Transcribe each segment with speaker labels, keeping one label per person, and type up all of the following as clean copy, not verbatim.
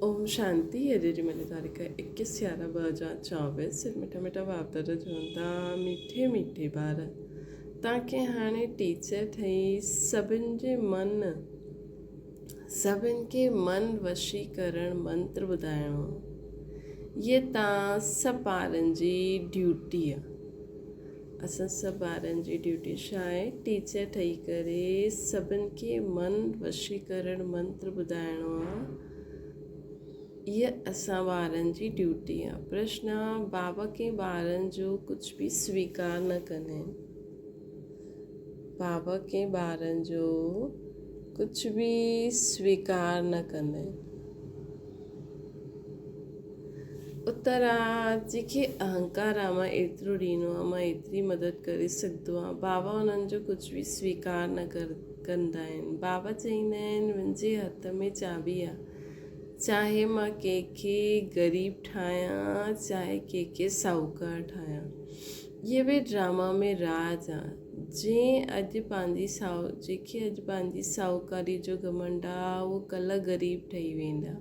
Speaker 1: اوم شانتي اڄ جي مني تاريخ ايڪيس يارهن 2024 سر مٺا مٺا باپ دادا چون ٿا مٺي مٺي ٻار تان کي هاڻي ٽيچر ٺهي سڀن جي من سڀن کي من وشي ڪرڻ منتر ٻڌائڻو هي تان سڀ ٻارن جي ڊيوٽي آ اسان سڀ ٻارن جي ڊيوٽي ڇا آهي؟ ٽيچر ٺهي ڪري سڀن کي من وشي ڪرڻ منتر ٻڌائڻو آ. اها اسان ٻارن جي ڊيوٽي آ. پرشن آ بابا ڪنهن ٻارن جو ڪجهه به سويڪار نه ڪندا آهن. بابا ڪنهن ٻارن جو ڪجهه به سويڪار نه ڪندا آهن. اتر آ، جنهن کي اهنڪار آ، مان ايترو ڏيندو آهيان، مان ايتري مدد ڪري سگهندو آهيان. بابا انهن جو ڪجهه به سويڪار نه ڪندا آهن. بابا چئيندا آهن، منهنجي هٿ ۾ چاٻي آ، چاهي مان ڪنهن کي غريب ٺاهيان، چاهي ڪنهن کي ساهوڪار ٺاهيان. اهي به ڊراما ۾ راز آ. جنهن اڄ پنهنجي ساهو جنهن کي اڄ پنهنجي ساهوڪاري جو گهمنڊ آ، اهو ڪلهه غريب ٺهي ويندا.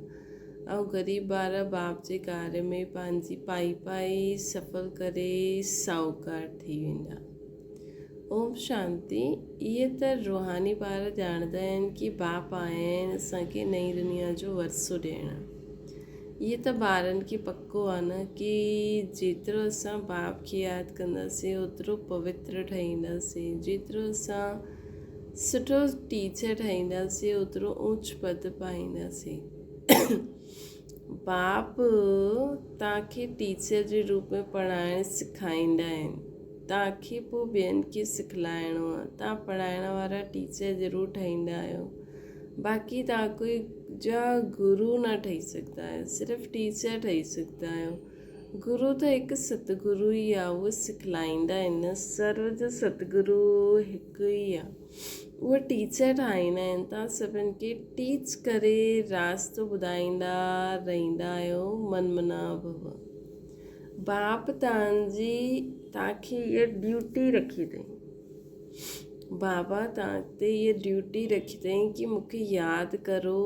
Speaker 1: ۽ غريب ٻار باپ جي ڪاري ۾ پنهنجي پائي پائي سڦل ڪري ساهوڪار ٿي ويندا. اوم شانتي اهي ته روحاني ٻار ڄاڻندا آهن ڪي باپ آيا آهن اسان کي نئين دنيا جو ورثو ڏيڻ. اهي ته ٻارن کي پڪو آهي نه ڪي جيترو اسان باپ کي ياد ڪنداسين اوترو پوتر ٺهينداسين جيترو اسان سٺو ٽيچر ٺهينداسين اوترو اوچ پد پائينداسين. باپ توهان کي ٽيچر جي روپ ۾ پڙهائڻ سکائيندا آهن. توهان کي پوء ٻين کي سکلائڻو آهي. توهان پڙهائڻ وارا ٽيچر ضرور ٺهيندا آهيو. باقي توهان ڪوئي جا گرو نه ٺهي سگهندا آهيو. صرف ٽيچر ٺهي سگهندا آهيو. گرو ته هڪ ستگرو ئي آهي. اهي سکلائيندا آهن نه. سرو جو ستگرو هڪ ئي آهي. اهي ٽيچر ٺاهيندا آهن. توهان سڀن کي ٽيچ ڪري راستو ٻڌائيندا رهندا آهيو. من منا ڀو. باپ توهان جي توهان کي اها ڊيوٽي رکي اٿئي. بابا توهان تي اها ڊيوٽي رکي اٿئي ڪي مون کي ياد ڪرو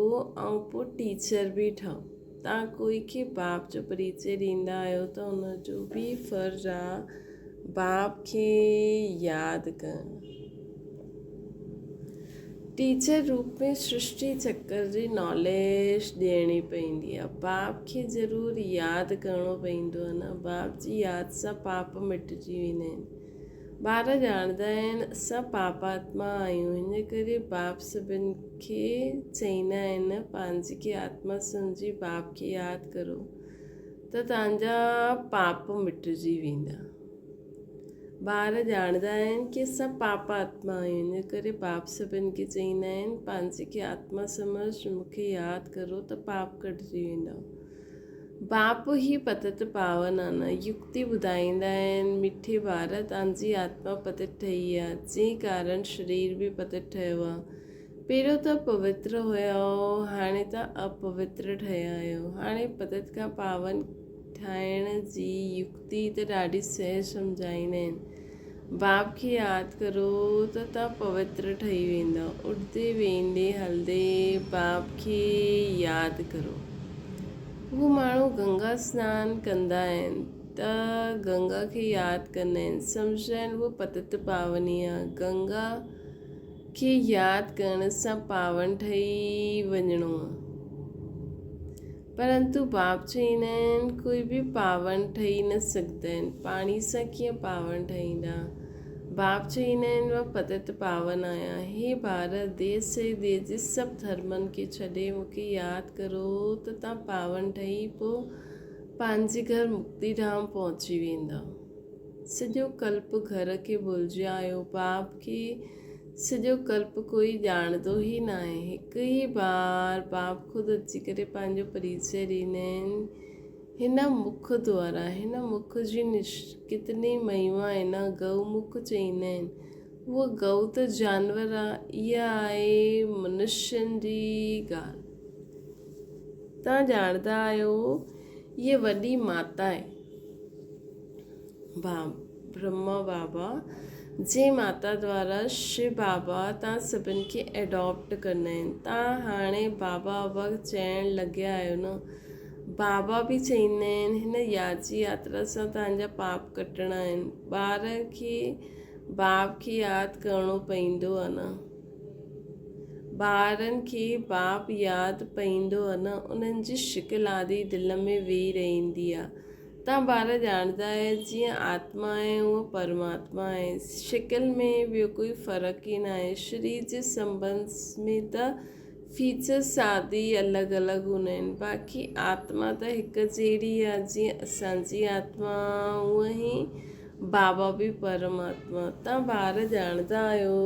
Speaker 1: ۽ پوء ٽيچر به ٺهو. توهان ڪوئي کي باپ جو پريچي ڏيندا آهيو ته ان جو به فرض آ باپ کي ياد ڪرڻ. ٽيچر روپ ۾ سرشٽي چڪر جي ناليج ڏيڻي پوندي آ. باپ کي ضرور ياد ڪرڻو پوندو آ نه. باپ جي ياد سان پاپ مٽجي ويندا آهن. ٻار ڄاڻندا آهن اسان پاپ آتما آهيون ان ڪري باپ سڀن کي چئيندا آهن پنهنجي کي آتما سمجهي باپ کي ياد ڪرو ته توهان جا پاپ مٽجي ويندا. ٻار ڄاڻندا آهن ڪي اسان پاپ آتما آهيون، ان ڪري باپ سڀن کي چئيندا آهن، پنهنجي کي آتما سمجھ مون کي ياد ڪرو ته پاپ ڪٽجي ويندا. باپ هي پتت پاون آ نه، يڪتي ٻڌائيندا آهن، مٺي ٻار توهان جي آتما پتت ٺهي آ، جنهن ڪارڻ شرير به پتت ٺهيو آ. پهريون ته پوتر هيا هاڻي ته اپوتر ٺهيا آهيو. هاڻي پتت کان پاون ٺاهڻ جي يڪتي ته ڏاڍي سهج سمجهائيندا آهن. باپ کي ياد ڪرو ته توهان پوتر ٺهي ويندؤ. اٺندي ويهندي هلندي باپ کي ياد ڪرو. هو ماڻهو گنگا سنان ڪندا آهن ته گنگا کي ياد ڪندا آهن. سمجهندا آهن هوء پتت پاوني آهي. گنگا کي ياد ڪرڻ سان پاون ٺهي وڃڻو آ. پرنتو باپ چئيندا آهن ڪوئي به پاون ٺهي نه سگهندا آهن. پاڻي سان ڪيئن پاون ٺهيندا؟ باپ چئيندا آهن مان پتت پاون آهيان. هي ٻار ديهه سهي ديهه جي سڀ ڌرمن کي ڇڏي مون کي ياد ڪرو ته تان پاون ٺهي پوء پنهنجي گهر مڪتي ڌام پهچي ويندا. سڄو ڪلپ گهر کي ڀلجي آيو. باپ کي سڄو ڪلپ ڪوئي ڄاڻندو ئي ناهي. هڪ ئي بار باپ خود اچي ڪري پنهنجو پريچي ڏيندا آهن. هن مک دوارا، هن مک جي ڪتني مهما آهي نه، گئو مک چئيندا آهن. هوء گئو ته جانور آ، اها آهي منشين جي ڳالهه. توهان ڄاڻندا آهيو، هيء وڏي ماتا آهي. برهما بابا جنهن ماتا دوارا شو بابا توهان سڀن کي ايڊاپٽ ڪندا آهن. توهان هاڻي بابا بابا چئڻ لڳيا آهيو نه. بابا به چئيندا آهن هن ياد جي ياترا سان توهان جا پاپ ڪٽڻا آهن. ٻار کي باپ کي ياد ڪرڻو پئيندو آهي نه. ٻارن کي باپ ياد پئيندو آهي نه انهن جي شڪل آدي دل ۾ ويهي رهندي آهي. توهان ٻار ڄاڻندا آهيو جيئن آتما آهي اونئن پرماتما آهي. شڪل ۾ ٻيو ڪوئي فرق ئي ناهي. شرير جي سنٻنڌ ۾ ته فيچرس سادي الڳ الڳ هوندا آهن. باقي آتما ته هڪ جهڙي آهي. جيئن اسان جي آتما اونئن ئي بابا به پرماتما. توهان ٻار ڄاڻندا آهيو.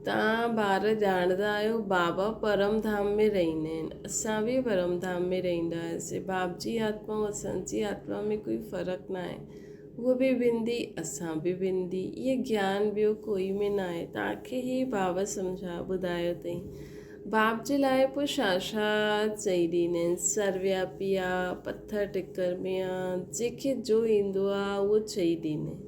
Speaker 1: توهان ٻار ڄاڻندا آهيو بابا پرم ڌام ۾ رهندا آهن اسان به پرم ڌام ۾ رهندا هياسي باب جي آتما ۽ اسان جي آتما ۾ ڪوئي فرق نه آهي هو به بندي اسان به بندي اهي گيان ٻيو ڪوئي ۾ نه آهي توهان کي هي بابا سمجھا ٻڌايو اٿئي باب جي لاء پوء ڇا ڇا چئي ڏيندا آهن سروياپي آ پٿر ٽڪر ۾ آ جنهن کي جو ايندو آ اهو چئي ڏيندا آهن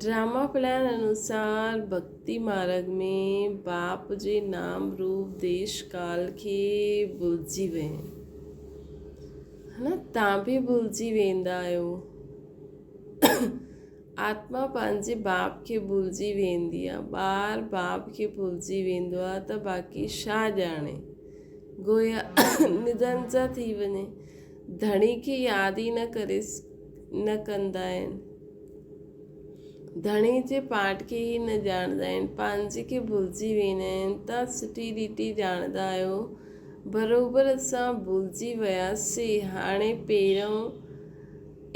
Speaker 1: ڊراما پلان انوسار ڀڳتي مارگ ۾ باپ جي نام روپ ديش ڪال کي ڀلجي ويا آهن ها نه تان به ڀلجي ويندا آهيو آتما پنهنجي باپ کي ڀلجي ويندي آ. ٻار باپ کي ڀلجي ويندو آ ته باقي ڇا ڄاڻي. گويا نڌنجا ٿي وڃي. ڌڻي کي ياد ئي نه ڪري نه ڪندا آهن. ڌڻي جي پاٺ کي ئي نه ڄاڻندا آهن. پنهنجي کي ڀلجي ويندا آهن. تان سٺي ريتي ڄاڻندا آهيو. بروبر اسان ڀلجي وياسي. هاڻي پهريون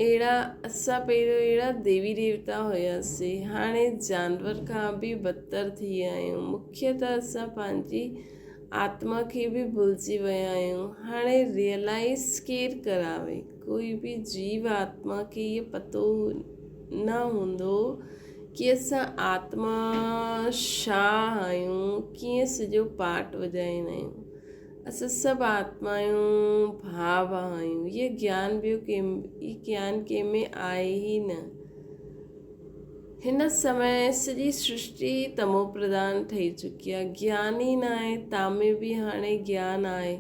Speaker 1: اهڙا اسان پهريون اهڙا ديوي ديوتا هياسين، هاڻي جانور کان به بدتر ٿي ويا آهيون. مکيه ته اسان پنهنجي آتما کي به ڀلجي ويا آهيون. هاڻي ريئلائيز ڪير ڪراوي؟ ڪوئي به جيو آتما کي اهو پتو نه هوندو ڪي اسان آتما ڇا آهيون، ڪيئن سڄو پاٺ وڄائيندا آهيون. اسان سڀ آتمائون ڀاء ڀاء آهيون. هيء گيان ٻيو ڪنهن هي گيان ڪنهن ۾ آهي ئي نه. هن سمي سڄي سرشٽي تمو پرڌان ٺهي چڪي آهي. گيان ئي نه آهي. تان ۾ به هاڻي گيان آهي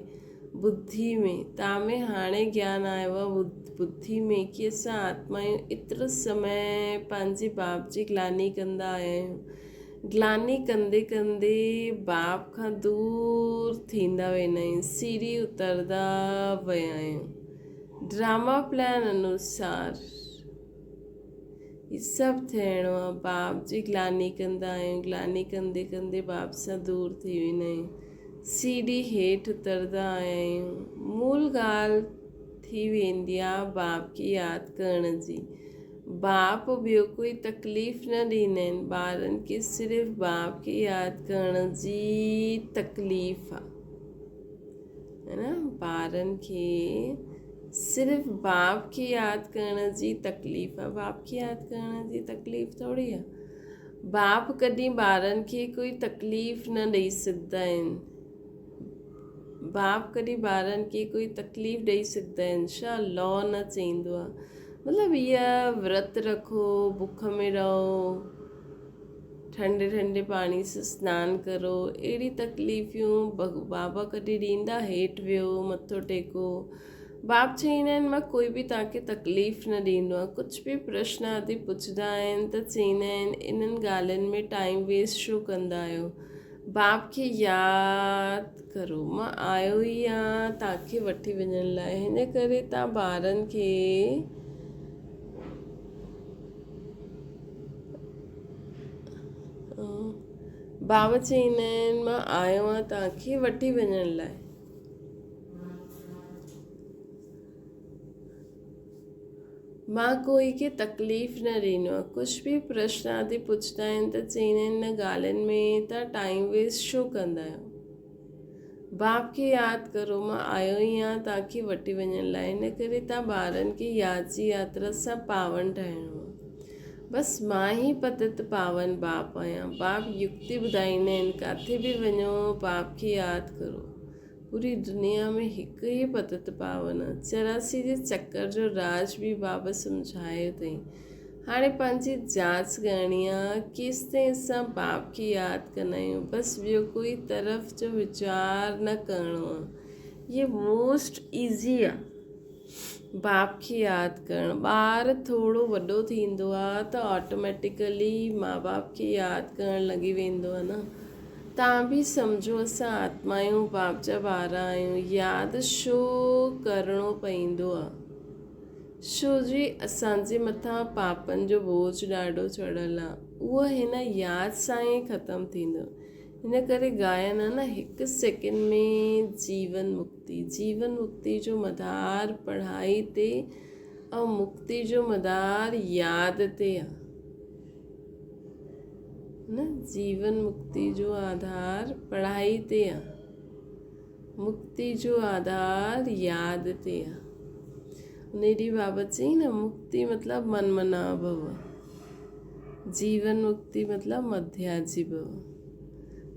Speaker 1: ٻڌي ۾. تان ۾ هاڻي گيان آيو آهي ٻڌي ۾ ڪي اسان آتمائون ايترو سمي پنهنجي باپ جي گلاني ڪندا آيا آهيون. گلاني ڪندي ڪندي باپ کان دور ٿيندا ويندا آهيون، سيڙهي اتردا ويا آهيون. ڊراما پلان انوسار هي سڀ ٿيڻو آهي. باپ جي گلاني ڪندا آهيون، گلاني ڪندي ڪندي باپ سان دور ٿي ويندا آهيون، سيڙهي هيٺ اتردا آيا آهيون. مول ڳالهه ٿي ويندي آهي باپ کي ياد ڪرڻ جي. باپ ٻيو ڪوئي تڪليف نه ڏيندا آهن ٻارن کي صرف باپ کي ياد ڪرڻ جي تڪليف آ ہے نا ٻارن کي صرف باپ کي ياد ڪرڻ جي تڪليف آ باپ کي ياد ڪرڻ جي تڪليف ٿوري آ باپ ڪڏهن ٻارن کي ڪوئي تڪليف نه ڏئي سگهندا آهن باپ ڪڏهن ٻارن کي ڪوئي تڪليف ڏئي سگهندا آهن ڇا لو نه چئيندو آ مطلب اها ورت رکو بک ۾ رهو ٺنڊي ٺنڊي پاڻي سان سنان ڪرو اهڙي تڪليفيون بابا ڪڏهن ڏيندا هيٺ ويهو مٿو ٽيڪو باپ چئيندا آهن مان ڪوئي به توهان کي تڪليف نه ڏيندو آهيان ڪجهه به پرشن آدي پڇندا آهن ته چئيندا آهن انهن ڳالهين ۾ ٽائيم ويسٽ ڇو ڪندا آهيو باپ کي ياد ڪرو مان آيو ئي آهيان توهان کي وٺي وڃڻ لاء هن ڪري توهان ٻارن کي بابا چئيندا آهن مان آيو آهيان توهان کي وٺي وڃڻ لاء. مان ڪوئي کي تڪليف نه ڏيندو آهيان. ڪجهه به پرشن آدي پڇندا آهن ته چئيندا آهن ان ڳالهين ۾ توهان ٽائيم ويسٽ ڇو ڪندا آهيو. باپ کي ياد ڪرو مان آيو ئي آهيان توهان کي وٺي وڃڻ لاء ان ڪري توهان ٻارن کي ياد جي ياترا سان پاون ٺاهڻو آهي. بس مان ئي پتت پاون باپ آهيان. باپ يڪتي ٻڌائيندا آهن، ڪاٿي به وڃو باپ کي ياد ڪرو. پوري دنيا ۾ هڪ ئي پتت پاون آ. 84 جي چڪر جو راز به بابا سمجهايو اٿئي. هاڻي پنهنجي جاچ ڪرڻي آ، ڪيستائين اسان باپ کي ياد ڪندا آهيون. بس ٻيو ڪوئي طرف جو ويچار نه ڪرڻو آ. هي موسٽ ايزي آ. باپ کي ياد ڪرڻ. ٻار ٿورو وڏو ٿيندو آ ته آٽوميٽيڪلي ماء باپ کي ياد ڪرڻ لڳي ويندو آ نه. تان به سمجهو اسان آتمايون باپ جا ٻار آهيون ياد شو ڪرڻو پئيندو آ. شو جي اسان جي مٿان پاپن جو بوجھ ڏاڍو چڙهيل آ اهو هن ياد سان ئي ختم ٿيندو. ان ڪري ڳائن آ نه هڪ سيڪنڊ ۾ جيون مڪتي. جيون مڪتي جو مدار پڙهائي تي ۽ مڪتي جو مدار ياد تي آ. نه جيون مڪتي جو آڌار پڙهائي تي آ. مڪتي جو آڌار ياد تي آ. ان ڏينهن بابا چيائين نه مڪتي مطلب من منا ڀو. جيون مڪتي مطلب مڌياجي ڀو.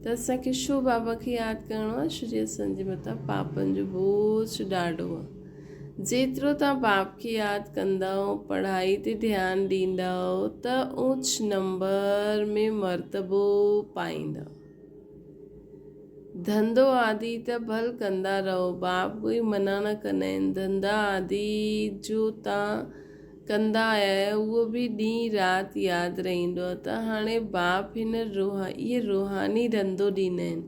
Speaker 1: ته اسان کي شو بابا کي ياد ڪرڻو آ ڇو جي اسان جي مٿان پاپن جو بوجھ ڏاڍو آ. جيترو توهان باپ کي ياد ڪندؤ، پڙهائي تي ڌيان ڏيندؤ ته اوچ نمبر ۾ مرتبو پائيندؤ. ڌنڌو آدي ته ڀل ڪندا رهو، باپ ڪوئي منع نه ڪندا آهن. ڌنڌا آدي جو تان ڪندا آيا آهيو، اهو به ڏينهن رات ياد رهندو آهي ته هاڻي باپ هن اهي روحاني ڌنڌو ڏيندا آهن.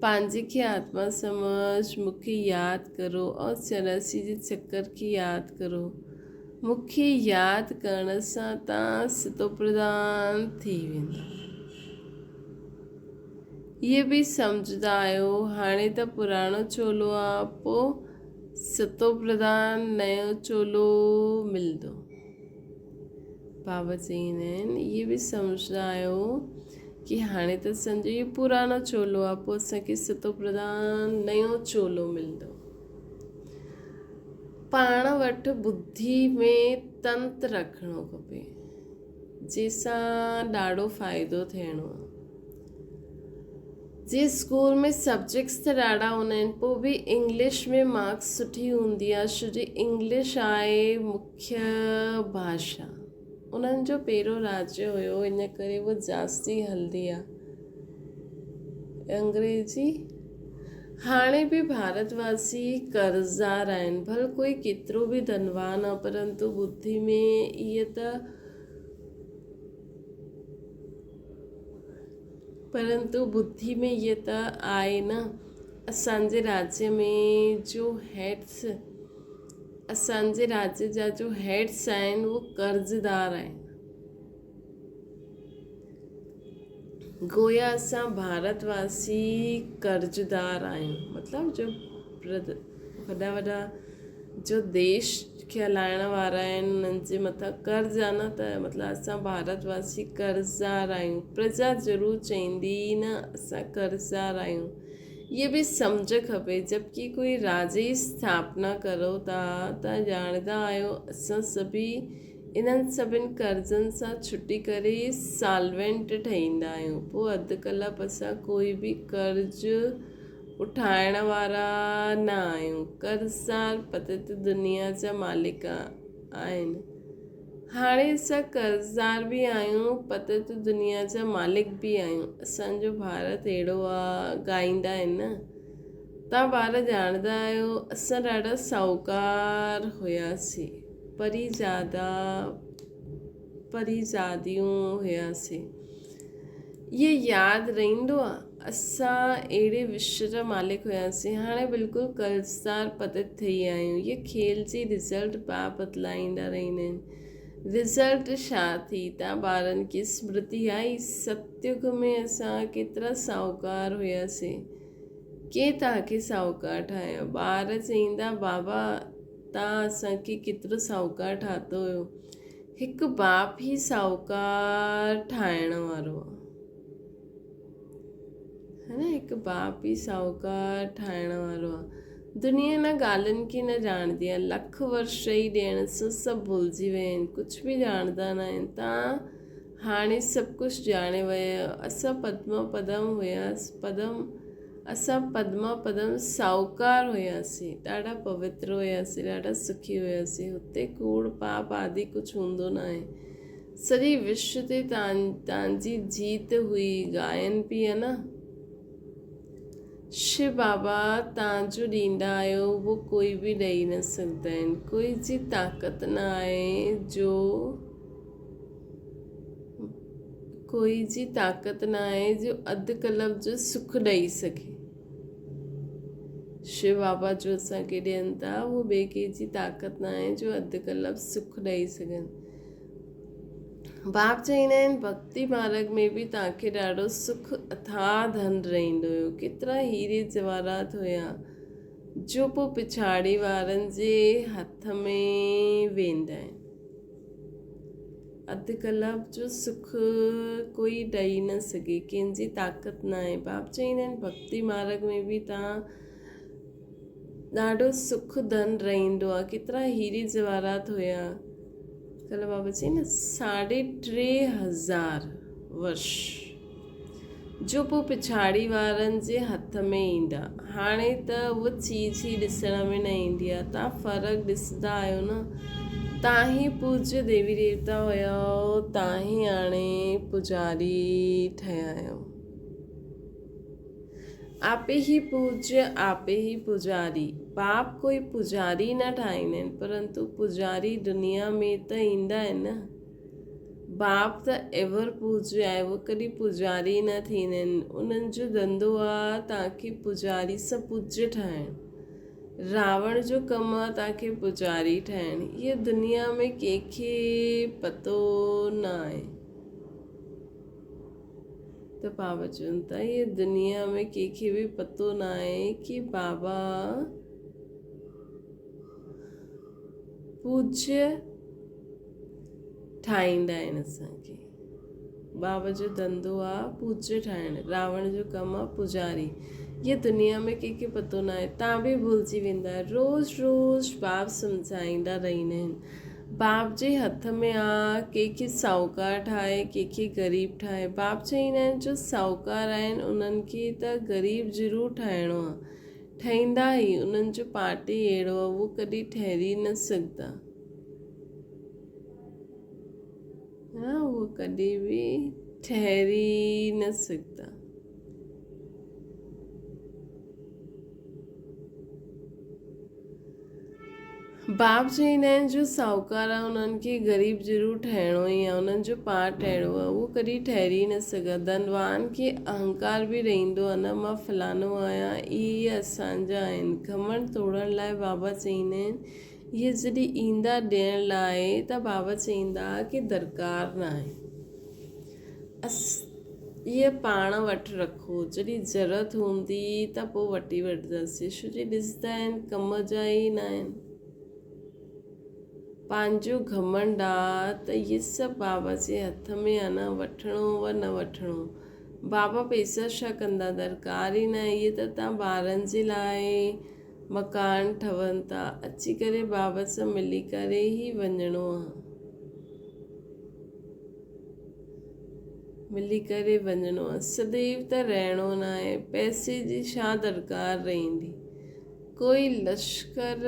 Speaker 1: پنهنجي کي آتما سمجھ مون کي ياد ڪرو ۽ 84 جي چڪر کي ياد ڪرو. مون کي ياد ڪرڻ سان تان ستوپرڌان ٿي ويندا. اهي به سمجهندا آهيو هاڻي ته پراڻو چولو آ پو ستوپرڌان نيو چولو ملندو. بابا چئيندا آهن اهي به سمجهندا آهيو ڪي هاڻي ته اسان جو اهو پراڻو چولو آ پو اسان کي ستوپرڌان نيو چولو ملندو. پاڻ وٽ ٻڌي ۾ تنت رکڻو کپي. جنهن سان ڏاڍو فائدو ٿيڻو آ. جي اسڪول ۾ سبجيڪٽس ته ڏاڍا هوندا آهن پوء به انگلش ۾ مارڪس سٺي هوندي آ ڇو جي انگلش آهي مکيه ڀاشا انهن جو پهريون راجيه هيو ان ڪري اها جاستي هلندي آ انگريزي هاڻي به ڀارت واسي قرضدار آهن ڀل ڪوئي ڪيترو به ڌنوان آ پرنتو ٻڌي ۾ اهي ته پرنتو ٻڌي ۾ اهي ته آهي نه اسان جي راجيه ۾ جو هيڊس اسان جي راجيه جا جو هيڊس آهن اهو قرضدار آهن. گويا اسان ڀارت واسي قرضدار آهيون مطلب جو وڏا وڏا جو ديش کي هلائڻ وارا آهن انهن جي مٿان قرض آهي نه ته مطلب اسان ڀارت واسي قرضدار آهيون پرجا ضرور چئيندي نه اسان قرضدار آهيون اهي به سمجهه کپي جبڪه ڪوئي راجي اسٿاپنا ڪرو ٿا ته ڄاڻندا آهيو اسان سڀئي انهن سڀن قرضن سان ڇٽي ڪري سالوينٽ ٺهيندا آهيون. پوء اڌ ڪلپ اسان ڪوئي به قرض اٺائڻ وارا نه آهيون. قرضدار پتت دنيا جا مالڪ آهن. هاڻي اسان قرضدار به آهيون، پتت دنيا جا مالڪ به آهيون. اسان جو ڀارت اهڙو آ، ڳائيندا آهن نه. توهان ٻار ڄاڻندا آهيو، اسان ڏاڍا ساهوڪار هياسين. پريزادا، پريزاديون هياسين. اهي ياد رهندو آ. اسان اهڙي وشو جا مالڪ هياسين. هاڻي بلڪل قرضدار پتت ٿي ويا آهيون. اهي کيل جي رزلٽ پيا بدلائيندا رهندا آهن. رزلٽ ڇا ٿي؟ تان ٻارن کي سمرتي آئي؟ ستيگ ۾ اسان ڪيترا ساهوڪار هياسين. ڪنهن توهان کي ساهوڪار ٺاهيو؟ ٻار چئيندا، بابا! تان اسان کي ڪيترو ساهوڪار ٺاتو هيو. هڪ باپ ئي ساهوڪار ٺاهڻ وارو آ. ها نه هڪ باپ ئي ساهوڪار ٺاهڻ وارو آ. دنيا انهن ڳالهين کي نه ڄاڻندي آهي. لک ورش ئي ڏيڻ سان سڀ ڀلجي ويا آهن. ڪجهه به ڄاڻندا نه آهن. توهان هاڻي سڀ ڪجهه ڄاڻي ويا آهيو. اسان پدما پدم هياس پدم اسان پدما پدم ساهوڪار هياسين. ڏاڍا پوتر هياسين. ڏاڍا سکي هياسين. هتي ڪوڙ، پاپ آدي ڪجهه هوندو نه آهي. سڄي وشو تي توهان جي جيت هئي. ڳائن پيا نه. شو بابا تان جو ڏيندا آهيو اهو ڪوئي به ڏئي نه سگهندا آهن ڪوئي جي طاقت نه آهي جو ڪوئي جي طاقت نه آهي جو اڌ ڪلب جو سک ڏئي سگهي شو بابا جو اسان کي ڏين ٿا اهو ٻئي ڪنهن جي طاقت نه آهي جو اڌ ڪلب سک ڏئي سگهن باب چئيندا آهن، ڀڳتي مارڳ ۾ به توهان کي ڏاڍو سک اٿاهه ڌن رهندو هيو. ڪيترا هيري جواهرات هيا، جو پوء پڇاڙي وارن جي هٿ ۾ ويندا آهن. اڌ ڪلب جو سک ڪوئي ڏئي نه سگهي، ڪنهن جي طاقت ناهي. باب چئيندا آهن، ڀڳتي مارڳ ۾ به توهان ڏاڍو سک ڌن رهندو آهي. ڪيترا هيري جواهرات هيا. ڪلهه بابا چئي نه ساڍي 3000 ورش جو پوء پڇاڙي وارن جي هٿ ۾ ايندا. هاڻي ته اهو چيز ئي ڏسڻ ۾ نه ايندي آهي. تان فرق ڏسندا آهيو نه. تان ئي پوڄ ديوي ديوتا هيا تان ئي هاڻي پوڄاري ٺهيا آهيو. آپي هي پوڄ آپي هي پوڄاري. باپ ڪوئي پوڄاري نه ٺاهيندا آهن پرنتو پوڄاري دنيا ۾ ته ايندا آهن نه. باپ ته ايور پوڄ آهي اهو ڪڏهن پوڄاري نه ٿيندا آهن. انهن جو ڌنڌو آهي توهان کي پوڄاري سان پوڄ ٺاهڻ. راوڻ جو ڪم آهي توهان کي پوڄاري ٺاهڻ. هيء دنيا ۾ ڪنهن کي پتو نه آهي. ته بابا چون ٿا هيء دنيا ۾ ڪنهن کي به پتو ناهي ڪي بابا پوڄ ٺاهيندا آهن اسان کي. بابا جو ڌنڌو آ پوڄ ٺاهڻ، راوڻ جو ڪم آ پوڄاري. هيء دنيا ۾ ڪنهن کي پتو ناهي. تان به ڀلجي ويندا آهيو. روز روز باب سمجهائيندا رهندا آهن. باپ جي هٿ ۾ آ، ڪنهن کي ساهوڪار ٺاهي، ڪنهن کي غريب ٺاهي. باپ چئيندا آهن، جو ساهوڪار آهن، انهن کي ته غريب ضرور ٺاهڻو آ. ٺهيندا ئي، انهن جو پاٽ ئي اهڙو آ، اهو ڪڏهن ٺهري نه سگهندا. ها، اهو ڪڏهن به ٺهري نه سگهندا. باب چئيندا آهن جو ساهوڪار آهي انهن کي غريب ضرور ٺهڻو ئي آهي انهن جو پاٽ اهڙو آهي اهو ڪڏهن ٺهري نه سگهندا ڌنوان کي اهنڪار به رهندو آهي نه مان فلانو آهيان اهي اسان جا آهن گهمنڊ توڙڻ لاء بابا چئيندا آهن اهي جڏهن ايندا ڏيڻ لاء ته بابا چئيندا ڪي درڪار ناهي اهي پاڻ وٽ رکو، جڏهن ضرورت هوندي ته پوء وٺي وٺنداسين. ڇو جو ڏسندا آهن ڪم جا ئي ناهن. پنهنجو گهمنڊ آ ته اهي سڀ بابا جي هٿ ۾ آ نه، وٺڻو و نه وٺڻو. بابا پئسا ڇا ڪندا، درڪار ئي ناهي. اهي ته تان ٻارن جي لاء مڪان ٺهن ٿا. اچي ڪري بابا سان ملي ڪري ئي وڃڻو آ. ملي ڪري وڃڻو آهي، سديو ته رهڻو ناهي، پئسي جي ڇا درڪار رهندي؟ ڪوئي لشڪر،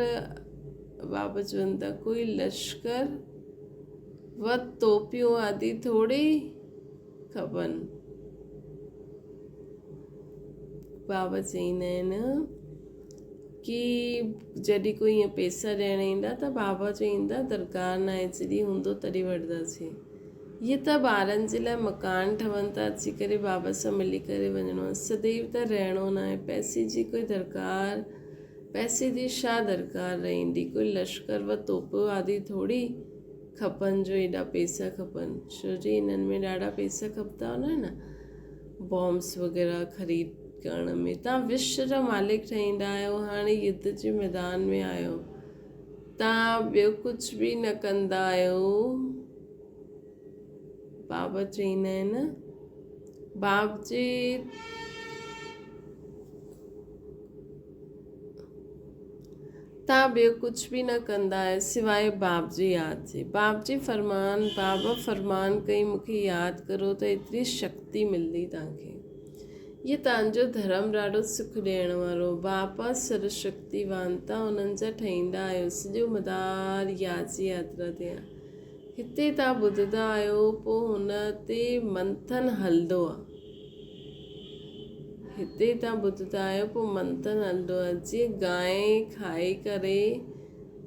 Speaker 1: بابا چون ٿا، ڪوئي لشڪر و توپيون آدي ٿوري کپن. بابا چئيندا آهن ڪي جڏهن ڪوئي ائين پئسا ڏيڻ ايندا ته بابا چئيندا درڪار ناهي، جڏهن هوندو تڏهن وٺنداسين. هي ته ٻارن جي لاء مڪان ٺهن ٿا اچي ڪري بابا سان ملي ڪري وڃڻو آهي سديو ته رهڻو ناهي پئسي جي ڪوئي درڪار پئسي جي ڇا درڪار رهندي ڪوئي لشڪر و توپو آدي ٿوري کپن جو ايڏا پئسا کپن ڇو جي انهن ۾ ڏاڍا پئسا کپندا هوندا نه بامس وغيره خريد ڪرڻ ۾ تان وشو جا مالڪ ٺهيندا آهيو هاڻي يڌ جي ميدان ۾ آهيو تان ٻيو ڪجهه به نه ڪندا آهيو. بابا چئيندا آهن باب جي توهان ٻيو ڪجهه به نه ڪندا آهيو سواء باب جي ياد جي. باب جي فرمان، بابا فرمان ڪئي مون کي ياد ڪرو ته ايتري شڪتي ملندي توهان کي. هي توهان جو ڌرم ڏاڍو سک ڏيڻ وارو. بابا سر شڪتيوان توهان انهن جا ٺهيندا آهيو. سڄو مدار ياد جي ياترا تي آهي. هتي توهان ٻڌندا آهيو پوء هن تي منٿن هلندو آهي. هتي تان ٻڌندا آهيو پوء منٿن هلندو آهي جيئن گانء کائي ڪري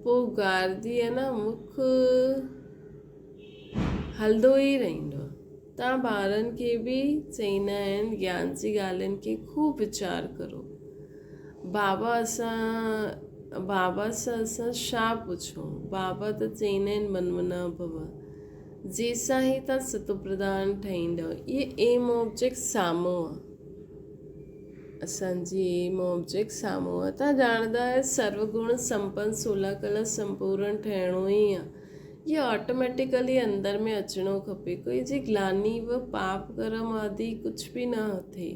Speaker 1: پوء گارندي آهي نه مک هلندو ئي رهندو آهي تان ٻارن کي به چئيندا آهن گيان جي ڳالهين کي خوب ويچار ڪرو بابا اسان بابا سان اسان ڇا پڇون بابا ته چئيندا آهن من منا ڀو جيسان هي تان ستوپرڌان ٺهيندؤ. اهي ايم آبجيڪٽ سامهون آ. اسان جي ايم آبجيڪٽ سامهون آ. تان ڄاڻندا آهيو سرو گڻ سمپن سولا ڪلا سمپورڻ ٺهڻو ئي آ. اهي آٽوميٽيڪلي اندر ۾ اچڻو کپي. ڪوئي جي گلاني و پاپ ڪرم آدي ڪجهه به نه ٿئي.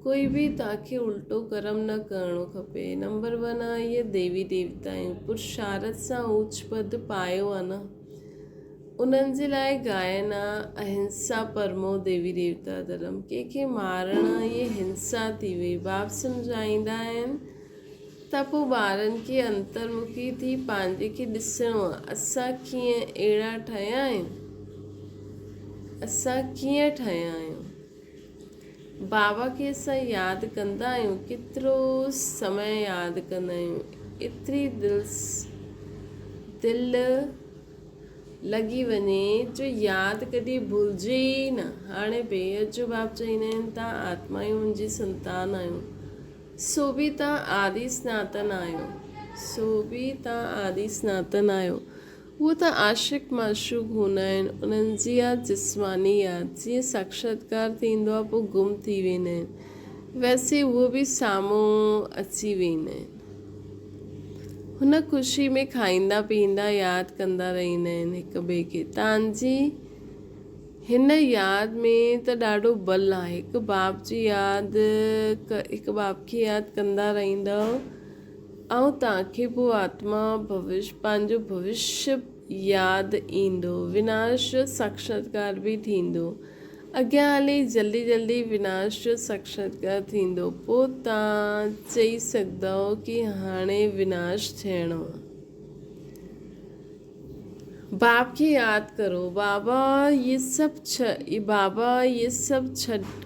Speaker 1: ڪوئي به توهان کي الٽو ڪرم نه ڪرڻو کپي. نمبر ون آ اهي ديوي ديوتا آهيون. پرشارٿ سان اوچ پد پايو آ نه. انهن جي لاء ڳائن آ اهنسا پرمو ديوي ديوتا ڌرم. ڪنهن کي مارڻ اهي هنسا ٿي وئي. باپ سمجهائيندا آهن ته پوء ٻارن کي انترمکي ٿي پنهنجي کي ڏسڻو آ. اسان ڪيئن اهڙا ٺهيا آهيون؟ اسان ڪيئن ٺهيا آهيون؟ بابا کي اسان ياد ڪندا آهيون ڪيترو سمي ياد ڪندا آهيون ايتري دل دل لڳي وڃي جو ياد ڪڏهن ڀلجي ئي نه هاڻي بيحد جو باب چئيندا آهن تان آتمائون منهنجي سنتان آهيون سو به تان آدي سناتن آهيو سو به تان آدي سناتن آهيو هو ته عاشق معشوق هوندا آهن، انهن جي اها جسماني ياد جيئن ساڪشاتڪار ٿيندو آهي پوء گم ٿي ويندا آهن، ويسي اهو به سامهون اچي ويندا آهن. هن خوشي ۾ کائيندا پيئندا ياد ڪندا رهندا آهن هڪ ٻئي کي. تان جي هن ياد ۾ ته ڏاڍو بل آهي. هڪ باپ جي ياد هڪ باپ کي ياد ڪندا رهندؤ. آئون توهان کي پوء آتما ڀوش پنهنجو ڀوشيه ياد ايندو، وناش جو ساڪشاتڪار به ٿيندو. اڳيان هلي جلدي جلدي وناش جو ساڪشاتڪار ٿيندو، پوء توهان چئي سگهندؤ ڪي هاڻي وناش ٿيڻو آ. باپ کي ياد ڪرو، بابا اهي سڀ بابا اهي سڀ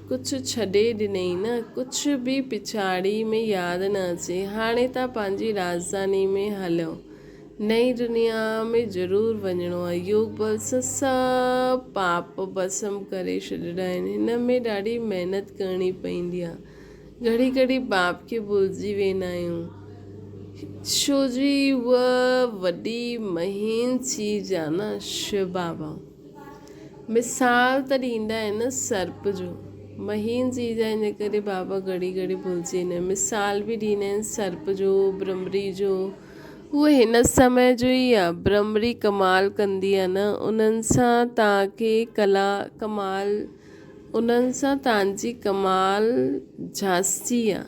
Speaker 1: ڪجهه ڇڏي ڏنئي نه، ڪجهه به پڇاڙي ۾ ياد نه اچي، هاڻي تان پنهنجي راڄڌاني ۾ هليو، نئين دنيا ۾ ضرور وڃڻو آهي، يوگ بل سان سڀ پاپ ڀسم ڪري ڇڏڻا آهن، هن ۾ ڏاڍي محنت ڪرڻي پوندي آهي. گهڙي گهڙي باپ کي ڀلجي ويندا آهيون. ڇو جي اها وڏي مهين چيز آ نه شو بابا. مثال ته ڏيندا آهن نه سرپ جو. مهين چيز آ ان ڪري بابا گهڙي گهڙي ڀلجي ويندا آهن. مثال به ڏيندا آهن سرپ جو، برمري جو. اهو هن سمي جو ئي آ. برمري ڪمال ڪندي آ نه انهن سان توهان کي ڪلا ڪمال انهن سان تانجي ڪمال جھاسي آ.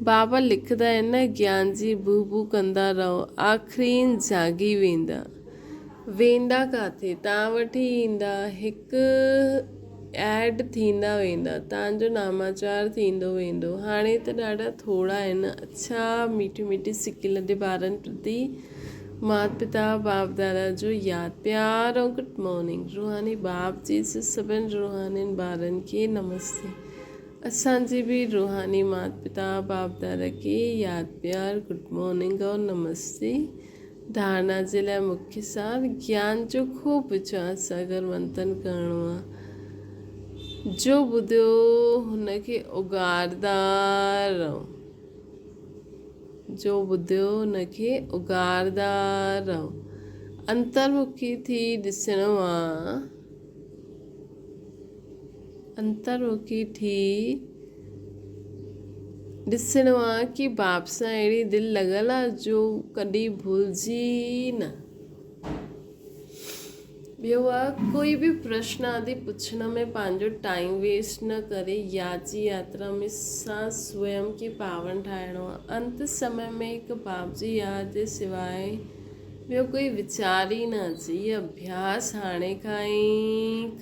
Speaker 1: بابا لکندا آهن نه گيان جي بو بو ڪندا رهو آخرين جاڳي ويندا. ويندا ڪاٿي تان وٽ ئي ايندا هڪ ايڊ ٿيندا ويندا تان جو ناماچار ٿيندو ويندو هاڻي ته ڏاڍا ٿورا آهن اڇا ميٺي ميٺي سڪيلڌي ٻارن پرتي مات پتا باپ دادا جو ياد پيار ۽ گڊ مارننگ روحاني باپ جي سڀن روحانين ٻارن کي نمستي اسان جي به روحاني مات پتا باپ دادا کي ياد پيار گڊ مارننگ ۽ نمستي ڌارنا جي لاء مکيه سار گيان جو خوب ويچار ساگر منٿن ڪرڻو آ جو ٻڌيو هن کي اگاردا رهو. جو ٻڌيو ان کي اگهاردا رهو. انترمکي ٿي ڏسڻو آ. انترمکي ٿي ڏسڻو آ ڪي باپ سان اهڙي دل لڳل آ جو ڪڏهن ڀلجي ئي نه. ٻيو آ ڪوئي به پرشن آدي پڇڻ ۾ پنهنجو ٽائيم ويسٽ نه ڪري ياد جي ياترا ۾ سان سويم کي پاون ٺاهڻو آ. انت سمي ۾ هڪ باپ جي ياد جي سواء ٻيو ڪوئي ويچار ئي نه اچي. هي اڀياس هاڻي کان ئي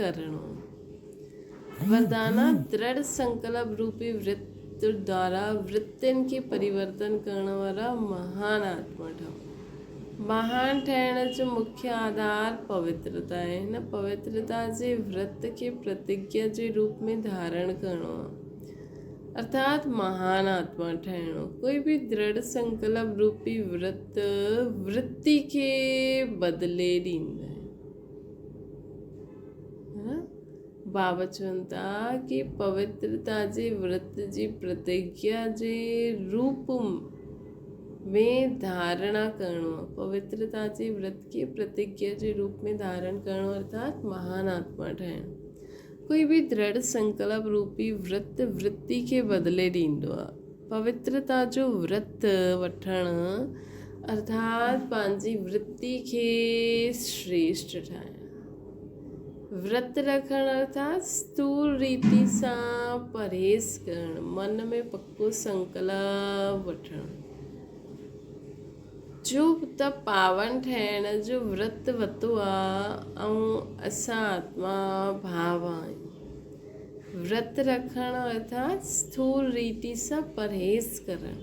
Speaker 1: ڪرڻو آ. وردانا درڙ سنڪلپ روپي ورت دوارا ورتين کي پريورتن ڪرڻ وارا مهان آتما ٺهو. مهان ٺهڻ جو مکيه آڌار پوترتا آهي. هن پوترتا جي ورت کي پرتگيا جي روپ ۾ ڌارڻ ڪرڻو آهي. ارٿات مهان آتما ٺهڻو. ڪوئي به درڙ سنڪلپ روپي ورت ورتي کي بدلي ڏيندو آهي. بابا چون ٿا ڪي پوترتا جي ورت جي پرتگيا جي روپ ۾ ڌارڻا ڪرڻو آهي. پوترتا جي ورت کي پرتگيا جي روپ ۾ ڌارڻ ڪرڻو ارٿات مهان آتما ٺهڻ. ڪوئي به درڙ سنڪلپ روپي ورت ورتي کي بدلي ڏيندو آهي. پوترتا جو ورت وٺڻ ارٿات پنهنجي ورتي کي شريشٽ ٺاهڻ. ورت رکڻ ارٿات ستول ريتي سان پرهيز ڪرڻ، من ۾ پڪو سنڪلپ وٺڻ. جو ته پاون ٺهڻ جو ورت وتو آ ۽ اسان آتما ڀاو آهيون. ورت رکڻ ارٿات ستول ريتي سان پرهيز ڪرڻ،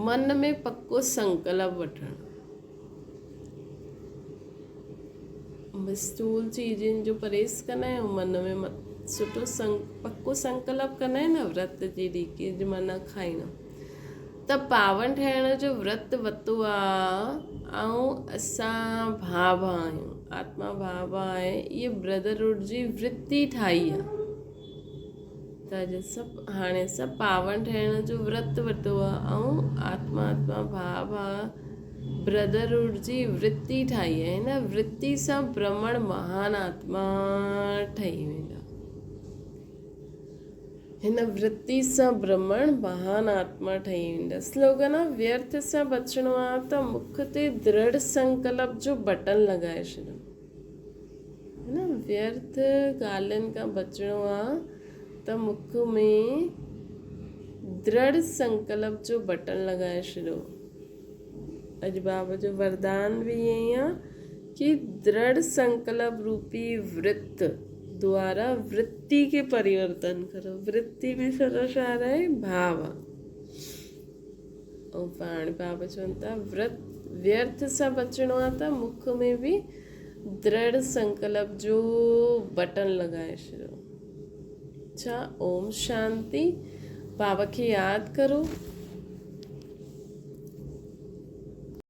Speaker 1: من ۾ پڪو سنڪلپ وٺڻ. اسٿول چيزن جو پرهيز ڪندا آهيون من ۾ سٺو پڪو سنڪلپ ڪندا آهيون نه ورت جي ڏينهن ڪي اڄ مان نه کائيندم ته پاون ٺهڻ جو ورت ورتو آ ۽ اسان ڀاء ڀاء آهيون آتما ڀاء ڀاء آهي اهي بردرهوڊ جي ورتي ٺاهي آ ته اڄ سڀ هاڻي اسان پاون ٺهڻ جو ورت ورتو آ ۽ آتما آتما ڀاء ڀاء برادرهوڊ جي ورتي ٺاهي آهي. هن ورتي سان برهمڻ مهان آتما ٺهي ويندا. هن ورتي سان برهمڻ مهان آتما ٺهي ويندا. سلوگن آ ويرٿ سان بچڻو آ ته مک تي درڙ سنڪلپ جو بٽن لڳائي ڇڏيو. هن ويرٿ ڳالهين کان بچڻو آ ته مک ۾ درڙ سنڪلپ جو بٽن لڳائي ڇڏيو. اڄ بابا جو وردان به ائين ئي آ ڪي درڙ سنڪلپ روپي ورت دوارا ورتي کي پريورتن ڪرو. ورتي به سڄو شار آهي ڀاو آ. ۽ پاڻ بابا چون ٿا ورت ويرٿ سان بچڻو آ ته مک ۾ به درڙ سنڪلپ جو بٽن لڳائي ڇڏيو. اڇا اوم شانتي. بابا کي ياد ڪرو.